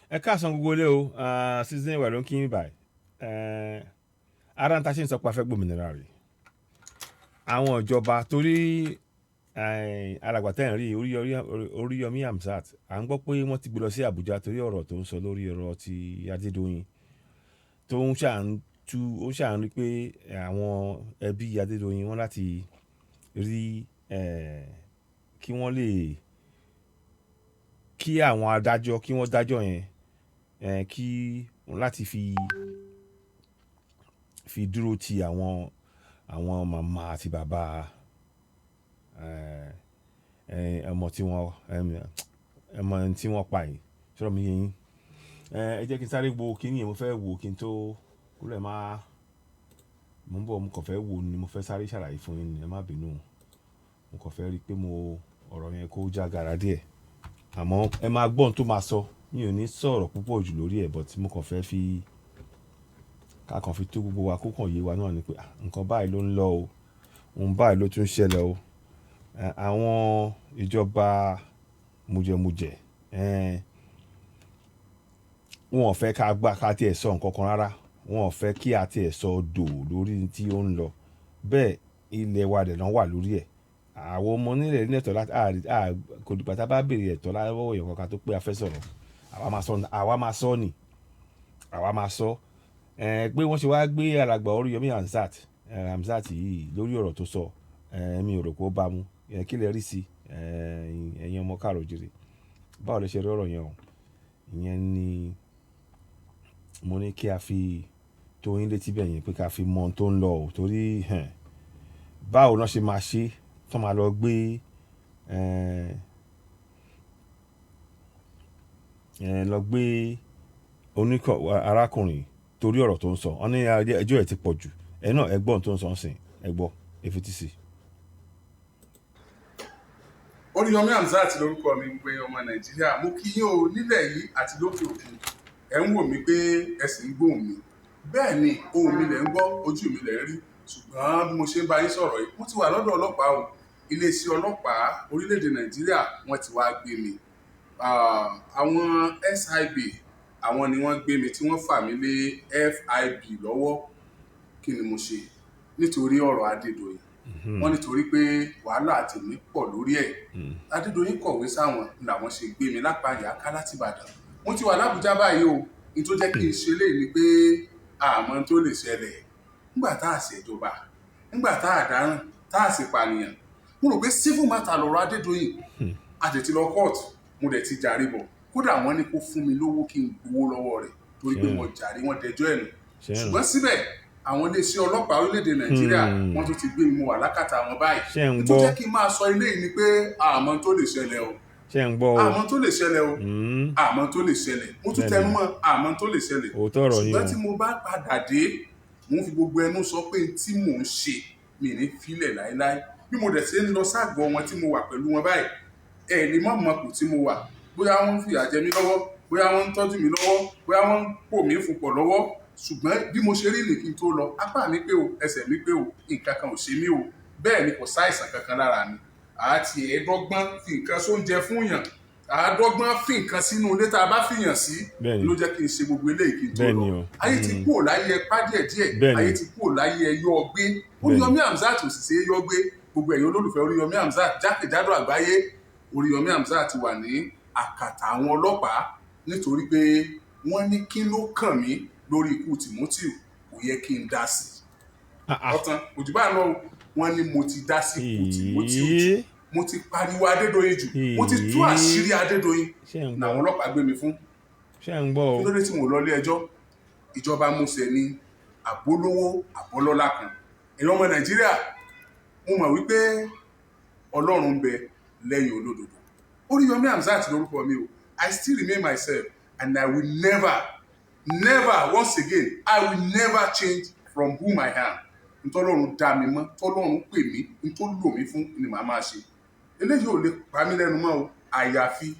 Ẹ káàsán gbogbo ilé o. Season ìwà ló ń kí yín báyìí. Ara ń ta ṣe ń sọ pé a fẹ́ gbòmìnira rè àwọn ìjọba, torí alàgbà tẹ́ ń rí Oríyọmí Hamzat, à ń gbọ́ pé wọ́n ti gbé lọ sí Àbújá torí ọ̀rọ̀ tó ń sọ lórí ọ̀rọ̀ ti Adédoyin, tó ń ṣà ń tú, ó ṣà ń rí pé àwọn ẹbí Adédoyin wọ́n láti rí kí wọ́n lè kí àwọn adájọ́ kí wọ́n dájọ́ yẹn, kí láti fi dúró ti àwọn màmá àti bàbá ọmọ tí wọ́n ọmọ tí wọ́n pa yìí. Sọ̀rọ̀ mi yé yín? Ẹ jẹ́ kí n sáré wo kíní yẹn. Mo fẹ́ wo kí n tó kúrò. Máa mo ń bọ̀. Mo kàn fẹ́ wo ni, mo fẹ́ sáré ṣàlàyé fún yín ni. Ẹ má bínú, mo kàn fẹ́ rí i pé mo ọ̀rọ̀ yẹn kó jágara díẹ̀, àmọ́ ẹ máa gbọ́n tó máa sọ. Mi ò ní sọ̀rọ̀ púpọ̀ jù lórí ẹ̀, but mo kàn fẹ́ fi ká kàn fi tó gbogbo wa, kó kàn yé wa náà ni pé nǹkan báyìí ló ń lọ o, ohun báyìí ló tún ṣẹlẹ̀ o. Àwọn ìjọba mujẹmujẹ, wọn ò fẹ́ ká gbá ká tiẹ̀ sọ nǹkan kan rárá. Wọn ò fẹ́ kí a tiẹ̀ sọ dò lórí tí ó ń lọ. Bẹ́ẹ̀ ilẹ̀ wa dẹ̀ náà wà lórí ẹ̀. Àwọn ọmọ onílẹ̀ ní ẹ̀tọ́ láti kò dìgbà tá a bá béèrè ẹ̀tọ́ lọ́wọ́ èèyàn kankan tó pé a fẹ́ sọ̀rọ̀. Àwa máa sọ, àwa máa sọ ni, àwa máa sọ ẹ pé wọ́n ṣe wá gbé alàgbà Oríyọmí Hamzat yìí lórí ọ̀rọ̀ tó sọ. Mi ò rò pé ó bá mu. Kí lẹ rí sí, ẹ̀yin ọmọ káàrọ̀ òjìrì? Báwo lẹ ṣe rí ọ̀rọ̀ yẹn o? Ìyẹn ni mo ní kí a fi tó yín létí bẹ́ẹ̀ yẹn, pé ká fi mọ ohun tó ń lọ o, torí báwo náà ṣe máa ṣe tó máa lọ gbé lọ gbé oníkọ̀ arákùnrin torí ọ̀rọ̀ tó ń sọ. Wọ́n ní ẹjọ́ ẹ̀ ti pọ̀ jù. Ẹ náà ẹ gbọ́ ohun tó ń sọ ń sìn. Ẹ gbọ́, ẹ fetí sí. Oríyọmí Hamzat lórúkọ mi. Gbogbo ẹ̀yin ọmọ Nàìjíríà, mo kí yín o nílẹ̀ yìí àti lókè òkun. Ẹ̀ ń wò mí pé ẹ sì ń gbóhùn mi. Bẹ́ẹ̀ ni, ohùn mi lẹ̀ ń gbọ́, ojú mi lẹ̀ ń rí, ṣùgbọ́n bí mo ṣe ń bá yín sọ̀rọ̀ yìí, mo ti wà lọ́dọ̀ ọlọ́pàá o. Iléeṣẹ́ ọlọ́pàá orílẹ̀-èdè Nàìjíríà, wọ́n ti wá gbé mi. Àwọn SIB, àwọn ni wọ́n gbé mi tí wọ́n fà mí lé FIB lọ́wọ́. Kí ni mo ṣe? Nítorí ọ̀rọ̀ Adédoyin. Wọ́n nítorí pé wàhálà tèmi pọ̀ lórí ẹ̀. Adédoyin kọ̀wé sáwọn làwọn ṣe gbé mi lápá ìyáká láti Ìbàdàn. Mo ti wà lábújá báyìí o. Ní tó jẹ́ kí n ṣe léyìí ni pé àmọ́ tó lè ṣẹlẹ̀ nígbà tá a ṣèjọba, nígbà tá a dáràn, tá a sì pànìyàn. Mo rò pé civil matter lọ̀rọ̀ Adédoyin. A tètè lọ court, mo dẹ̀ ti jàre bọ̀. Kódà wọ́n ní kó fún mi lówó, kí n gbowó lọ́wọ́ rẹ̀, torí pé mo jàre, wọ́n dẹjọ́ ẹ̀ nù. Ṣùgbọ́n síbẹ̀, àwọn iléeṣẹ́ ọlọ́pàá orílẹ̀-èdè Nàìjíríà, wọ́n tún ti gbé mi, mo wà lákàtà wọn báyìí. Ṣé ń Tó gbọ́? jẹ́ kí n máa sọ eléyìí ni pé àmọ́ tó lè ṣẹlẹ̀ o. Ṣé ń gbọ́ o? Àmọ́ tó lè ṣẹlẹ̀ o. Àmọ́ tó lè ṣẹlẹ̀. Mo tún tẹnu mọ́, àmọ́ tó lè ṣẹlẹ̀. Òótọ́ ọ̀rọ̀ ni Ṣùgbọ́n o. tí mo bá padà dé, mo ń fi gbogbo ẹnu sọ pé tí mò ń ṣe mi ní filẹ̀ láéláé. Bí mo dẹ̀ ṣe ń lọ ságọ́ wọn tí mo wà pẹ̀lú wọn báyìí, ẹ̀ lè mọ̀ mọ̀ kù tí mo wà, bóyá wọ́n ń fìyà jẹ mí lọ́wọ́, bóyá wọ́n ń tọ́jú mi lọ́wọ́, bóyá wọ́n ń pò mí fún pọ̀ lọ́wọ́. Ṣùgbọ́n bí mo ṣe rí ní kí n tó lọ, apá mi pé o, ẹsẹ̀ mi pé o, nǹkan kan ò ṣe mí o. Bẹ́ẹ̀ ni kò sáìsàn kankan lára mi. Àti ẹ̀ẹ́dọ́gbọ́n fi nǹkan sóúnjẹ fún yàn, àádọ́gbọ́n fi nǹkan sínú ilé tá a bá fìyàn sí ló jẹ́ kí n ṣe gbogbo eléyìí kí n tó lọ. Ayé ti kúrò láyé ẹpá díẹ̀díẹ̀. Ayé ti kúrò láyé ẹyọ ọgbé. Oríyọmí Hamzat ò sì ṣe é yọ gbé. Gbogbo ẹ̀yin olólùfẹ́ Oríyọmí Hamzat jákèjádò àgbáyé, Oríyọmí Hamzat ti wà ní àkàtà àwọn ọlọ́pàá nítorí pé wọ́n ní kí ló kàn mí lórí ikú Timothy, kò yẹ kí n dá sí i. Ọ̀tàn òjò bá lọ, wọ́n ní mo ti dá sí ikú Timothy jù, mo ti pariwo Adédoyin jù, mo ti tú àṣírí Adédoyin, Ṣé ń gbọ́? làwọn ọlọ́pàá gbé mi fún. Ṣé ń gbọ́ o? Kí ló dé tí mo lọ ilé ẹjọ́? Ìjọba múṣẹ ní àbólówó àbọ́lọ́lá kan. Ẹ̀yin ọmọ Nàìjíríà, mo mọ̀ wípé Ọlọ́run ń bẹ lẹ́yìn olódodo. Oríyọmí Hamzat lórúkọ mi o. I still remain myself and I will never, never once again, I will never change from whom I am. Ntọ́lọ́run dá mi mọ́, tọ́lọ́run pè mí, ntọ́ lò mí fún ni màá máa ṣe. Eléyìí ò lè pa mí lẹ́nu mọ́ o. Àyàfi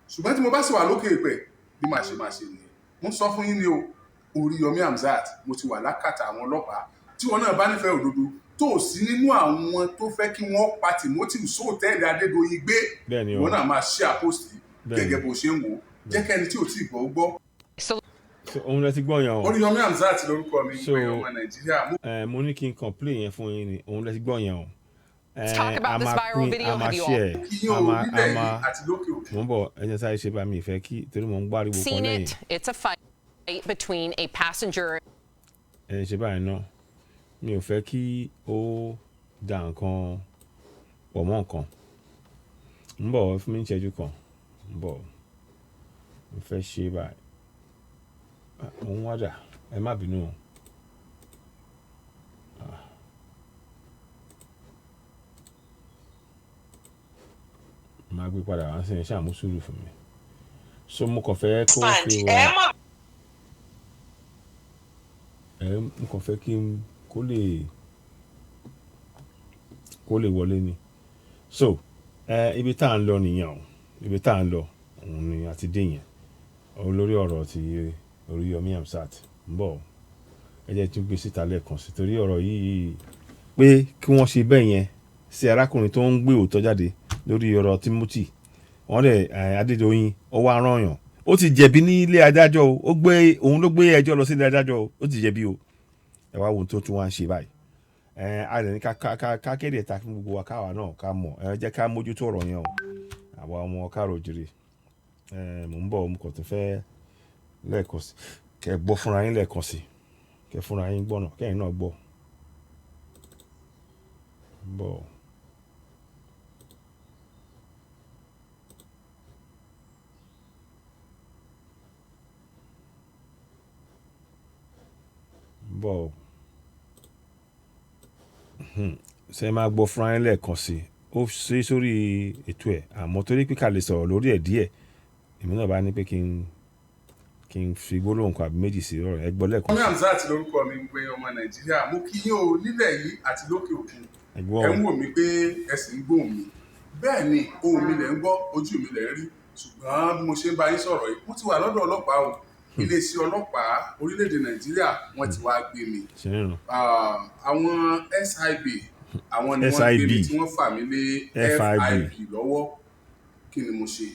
ṣùgbọ́n tí mo bá sì wà lókè ìpẹ́, bí màá ṣe máa ṣe nìyẹn. Mo ń sọ fún yín ni o. Oríyọmí Hamzat, mo ti wà lákàtà àwọn ọlọ́pàá. Tí wọn náà bá nífẹ̀ẹ́ òdodo, tó o sí nínú àwọn tó fẹ́ kí wọ́n pa Timothy sóòtẹ́ẹ̀lì Adédoyin gbé, Bẹ́ẹ̀ni o. ìwọ náà máa ṣe àpòsí gẹ́gẹ́ bó ṣe ń wò ó. Jẹ́ kẹ́ni tí ò tí ì gbọ́ ó gbọ́. So So, òun lẹ ti gbọ́ yẹn o. Oríyọmí Hamzat lórúkọ mi, So- gbogbo ẹ̀yin ọmọ Nàìjíríà, mo Mo ní kí n kàn play yẹn fún yín ni. Òun lẹ ti gbọ́ yẹn o. Let's talk A about this máa viral pín, video. a máa Have you all share, kí yín a o máa nílẹ̀ a yìí máa àti lókè òkun. Mò ń bọ̀, ẹ jẹ́ sáré ṣe bá mi ìfẹ́ kí torí mò ń gbáriwo kan seen lẹ́yìn. it? It's a fight between a passenger Ẹ ṣe báyìí náà, mi ò fẹ́ kí ó da nǹkan pọ̀ mọ́ nǹkan. Ń bọ̀, fún mi ní ìṣẹ́jú kan. Ń bọ̀, mo fẹ́ ṣe báyìí. Ah, òun wá dà, ẹ má bínú o. Ah. Màá gbé padà wá sí ẹ, ṣáà mú sùúrù fún mi. So mo kàn fẹ́ kó fi wá Ẹ mọ̀. Ẹ mo kàn fẹ́ kí n kó lè wọlé ni. So ibi tá à ń lọ nìyẹn o. Ibi tá à ń lọ òun ni a ti dé yẹn, olórí ọ̀rọ̀ ti Oríyọmí Hamzat. Ń bọ̀, ẹ jẹ́ tún gbé síta lẹ́ẹ̀kan sí torí ọ̀rọ̀ yìí pé kí wọ́n ṣe bẹ́ẹ̀ yẹn sí arákùnrin tó ń gbé òótọ́ jáde lórí ọ̀rọ̀ Timothy. Wọ́n dẹ̀ Adédoyin, ó wá rányàn, ó ti jẹ̀bi ní ilé adájọ́ o. Ó gbé òun ló gbé ẹjọ́ lọ sí ilé adájọ́ o. Ó ti jẹ̀bi o. Ẹ wá wo ohun tó tún wá ń ṣe báyìí. A lè ní ká kéde ta fún gbogbo wa, káwa náà ká mọ̀. Ẹ jẹ́ ká mójútó ọ̀rọ̀ yẹn o, àwa ọmọ káàrọ̀ òjìrì. Mò ń bọ̀, mo kàn tún fẹ́ lẹ́ẹ̀kan sí kẹ́ gbọ́ fúnra yín lẹ́ẹ̀kan sí, kẹ́ fúnra yín gbọ́nà, kẹ́yìn náà gbọ́. Ń bọ̀. Ń bọ̀ o. Ṣe máa gbọ́ fúnra yín lẹ́ẹ̀kan sí. Ó ṣe sórí ètò ẹ̀, àmọ́ torí pé ká lè sọ̀rọ̀ lórí ẹ̀ díẹ̀, èmi náà bá ní pé kí n fi gbólóhùn kan àbí méjì sí ọ̀rọ̀. Ẹ gbọ́ lẹ́ẹ̀kan Oríyọmí sí. Hamzat lórúkọ mi, gbogbo ẹ̀yin ọmọ Nàìjíríà, mo kí yín o nílẹ̀ yìí àti lókè òkun. Ẹ gbọ́ Ẹ o. ń wò mí pé ẹ sì ń gbóhùn mi. Bẹ́ẹ̀ ni, ohùn mi lẹ̀ ń gbọ́, ojú mi lẹ̀ ń rí. Ṣùgbọ́n bí mo ṣe ń bá yín sọ̀rọ̀ yìí, mo ti wà lọ́dọ̀ ọlọ́pàá o. Iléeṣẹ́ ọlọ́pàá orílẹ̀-èdè Nàìjíríà, wọ́n ti wá gbé mi. Ṣe ń ràn. Ah, àwọn SIB, àwọn ni wọ́n gbé mi SIB. tí wọ́n fà mí lé FIB. FIB lọ́wọ́. Kí ni mo ṣe?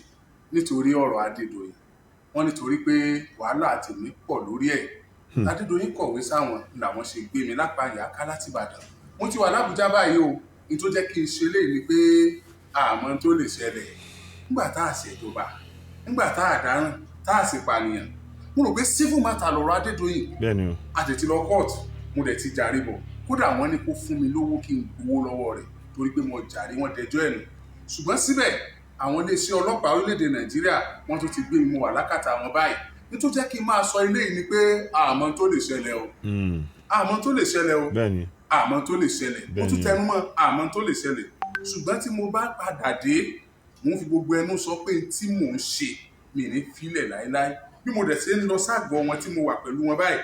Nítorí ọ̀rọ̀ Adédoyin. Wọ́n nítorí pé wàhálà tèmi pọ̀ lórí ẹ̀. Adédoyin kọ̀wé sáwọn làwọn ṣe gbé mi lápá ìyáká láti Ìbàdàn. Mo ti wà lábújá báyìí o. Ní tó jẹ́ kí n ṣe léyìí ni pé àmọ́ tó lè ṣẹlẹ̀ nígbà tá a ṣèjọba, nígbà tá a dáràn, tá a sì pànìyàn. Mo rò pé civil matter lọ̀rọ̀ Adédoyin. Bẹ́ẹ̀ ni o. A tètè lọ court, mo dẹ̀ ti jàre bọ̀. Kódà wọ́n ní kó fún mi lówó kí n gbowó lọ́wọ́ rẹ̀ torí pé mo jàre, wọ́n dẹjọ́ ẹ̀ nù. Ṣùgbọ́n síbẹ̀, àwọn iléeṣẹ́ ọlọ́pàá orílẹ̀-èdè Nàìjíríà, wọ́n tún ti gbé mi, mo wà lákàtà wọn báyìí. Nítorí jẹ́ kí n máa sọ eléyìí ni pé àmọ́ tó lè ṣẹlẹ̀ o. Àmọ́ tó lè ṣẹlẹ̀ o. Bẹ́ẹ̀ ni. Àmọ́ tó lè ṣẹlẹ̀. Mo tún Bẹ́ẹ̀ni. tẹnu mọ́ àmọ́ tó lè ṣẹlẹ̀. Ṣùgbọ́n tí mo bá padà dé, mò ń fi gbogbo ẹnu sọ pé tí mò ń ṣe mi ní filẹ̀ láéláé. Bí mo dẹ̀ ṣe ń lọ ságọ́ wọn tí mo wà pẹ̀lú wọn báyìí,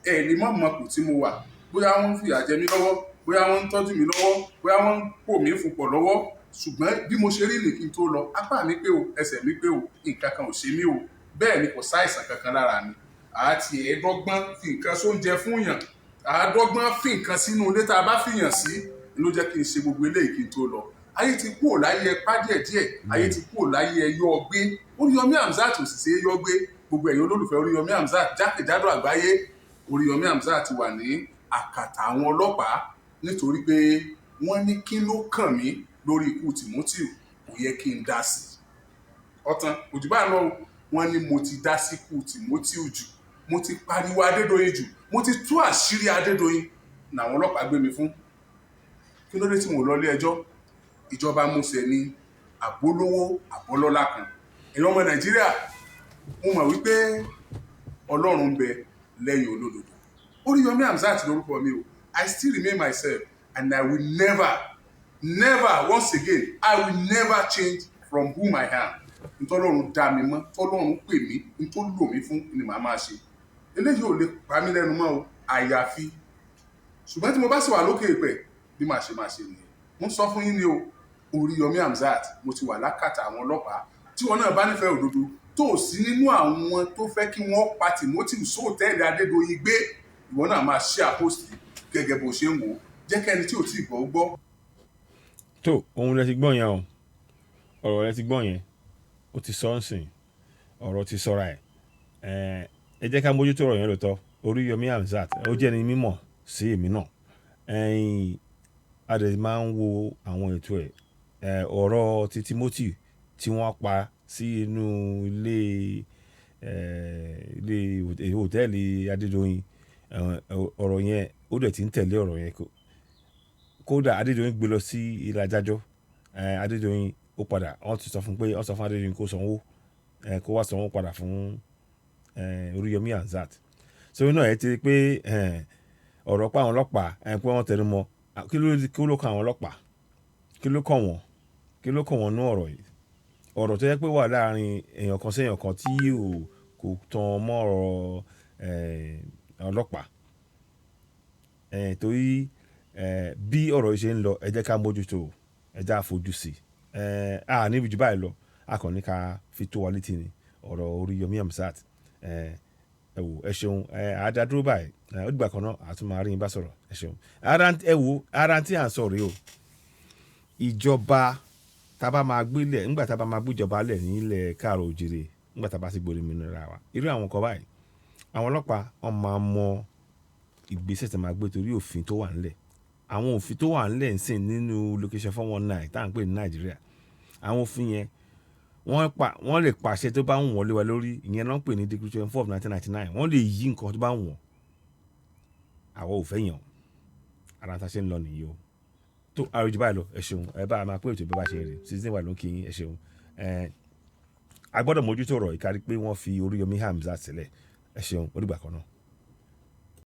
ẹ lè má mọ̀ kù tí mo wà, bóyá wọ́n ń fìyà jẹ mí lọ́wọ́, bóyá wọ́n ń tọ́jú mi lọ́wọ́, bóyá wọ́n ń pò mí fún pọ̀ lọ́wọ́. Ṣùgbọ́n bí mo ṣe rí ní kí n tó lọ, apá mi pé o, ẹsẹ̀ mi pé o, nǹkan kan ò ṣe mí o. Bẹ́ẹ̀ ni kò sáìsàn kankan lára mi. Àti ẹ̀ẹ́dọ́gbọ́n fi nǹkan sóúnjẹ fún yàn, àádọ́gbọ́n fi nǹkan sínú ilé tá a bá fìyàn sí ló jẹ́ kí n ṣe gbogbo eléyìí kí n tó lọ. Ayé ti kúrò láyé ẹpá díẹ̀díẹ̀, ayé ti kúrò láyé ẹyọ ọgbé. Oríyọmí Hamzat ò sì ṣe é yọ gbé. Gbogbo ẹ̀yin olólùfẹ́ Oríyọmí Hamzat jákèjádò àgbáyé, Oríyọmí Hamzat wà ní àkàtà àwọn ọlọ́pàá nítorí pé wọ́n ní kí ló kàn mí lórí ikú Timothy, kò yẹ kí n dá sí i. Ọ̀tàn òjò bá lọ o. Wọ́n ní mo ti dá sí ikú Timothy jù, mo ti pariwo Adédoyin jù, mo ti tú àṣírí Adédoyin, làwọn ọlọ́pàá gbé mi fún. Kí ló dé tí mo lọ ilé ẹjọ́? Ìjọba múṣẹ ní àbólówó àbọ́lọ́lá kan. Ẹ̀yin ọmọ Nàìjíríà, mo mọ̀ wípé Ọlọ́run ń bẹ lẹ́yìn olódodo. Oríyọmí Hamzat lórúkọ mi o. I still remain myself and I will never, never once again, I will never change from whom I am. Ntọ́lọ́run dá mi mọ́, tọ́lọ́run pè mí, ntọ́ lò mí fún ni màá máa ṣe. Eléyìí ò lè pa mí lẹ́nu mọ́ o, àyàfi ṣùgbọ́n tí mo bá sì wà lókè ìpẹ́, bí màá ṣe máa ṣe nìyẹn. Mo ń sọ fún yín ni o. Oríyọmí Hamzat, mo ti wà lákàtà àwọn ọlọ́pàá. Tí wọn náà bá nífẹ̀ẹ́ òdodo, tó o sí nínú àwọn tó fẹ́ kí wọ́n pa Timothy sóòtẹ́ẹ̀lì Adédoyin gbé, ìwọ náà máa ṣe àpòsí gẹ́gẹ́ bó ṣe ń wò ó. Jẹ́ kẹ́ni tí ò tí ì gbọ́ ó gbọ́. Tó òun lẹ ti gbọ́ yẹn o. Ọ̀rọ̀ lẹ ti gbọ́ yẹn. Ó ti sọ ń sìn. Ọ̀rọ̀ ti sọra ẹ̀. Ẹ jẹ́ ká mójútó ọ̀rọ̀ yẹn lóòótọ́. Oríyọmí Hamzat, ó jẹ́ ẹni mímọ̀ sí èmi náà. Ẹ̀yin a dẹ̀ máa ń wo àwọn ètò ẹ̀. Ọ̀rọ̀ ti Timothy tí wọ́n pa sí inú ilé hòtẹ́ẹ̀lì Adédoyin, ọ̀rọ̀ yẹn, ó dẹ̀ ti ń tẹ̀lé ọ̀rọ̀ yẹn. Kódà Adédoyin gbé lọ sí ilé adájọ́. Adédoyin ó padà, wọ́n ti sọ fún pé wọ́n sọ fún Adédoyin kó sanwó, kó wá sanwó padà fún Oríyọmí Hamzat. So náà ẹ ti rí pé ọ̀rọ̀ pa àwọn ọlọ́pàá, pé wọ́n tẹnu mọ́. Kí ló kan àwọn ọlọ́pàá? Kí ló kàn wọ́n? Kí ló kàn wọ́n nú ọ̀rọ̀ yìí? Ọ̀rọ̀ tó jẹ́ pé wà láàrin èèyàn kan sí èèyàn kan tí kò tan mọ́ ọ̀rọ̀ ọlọ́pàá. Torí bí ọ̀rọ̀ yìí ṣe ń lọ, ẹ jẹ́ ká mójútó, ẹ jẹ́ á fojú sí i. A níbi jù báyìí lọ, a kàn ní ká fi tó wa létí ni ọ̀rọ̀ Oríyọmí Hamzat. Ẹ wò, ẹ ṣeun. A dá dúró báyìí. Ó dìgbà kan náà, a tún máa rí yín bá sọ̀rọ̀. Ẹ ṣeun. Ẹ wò, ara tí à ń sọ rèé o. Ìjọba tá a bá máa gbélẹ̀, nígbà tá a bá máa gbé ìjọba lẹ̀ nílẹ̀ káàrọ̀ òjìrè, nígbà tá a bá ti gbòòrò ìmìnira wa, irú àwọn nǹkan báyìí, àwọn ọlọ́pàá, wọ́n máa mọ ìgbésẹ̀ tí wọ́n máa gbé torí òfin tó wà nílẹ̀. Àwọn òfin tó wà nílẹ̀ ń sìn nínú location 419 tá à ń pè ní Nàìjíríà, àwọn òfin yẹn, wọ́n lè pàṣẹ tó bá wù wọ́n lé wa lórí. Ìyẹn náà ń pè ní Decree 24 of 1999. Wọ́n lè yí nǹkan tó bá wù wọ́n. Àwa ò fẹ́ yàn. Ara tá a ṣe ń lọ nìyí o. Tó àròjù báyìí lọ, ẹ ṣeun. Ẹ bá a máa pé ètò bí bá ṣe rè season wà ló ń kí yín. Ẹ ṣeun. Ẹ a gbọ́dọ̀ mójútó ọ̀rọ̀ ìkárí pé wọ́n fi Oríyọmí Hamzat sílẹ̀. Ẹ ṣeun, ó dìgbà kan náà.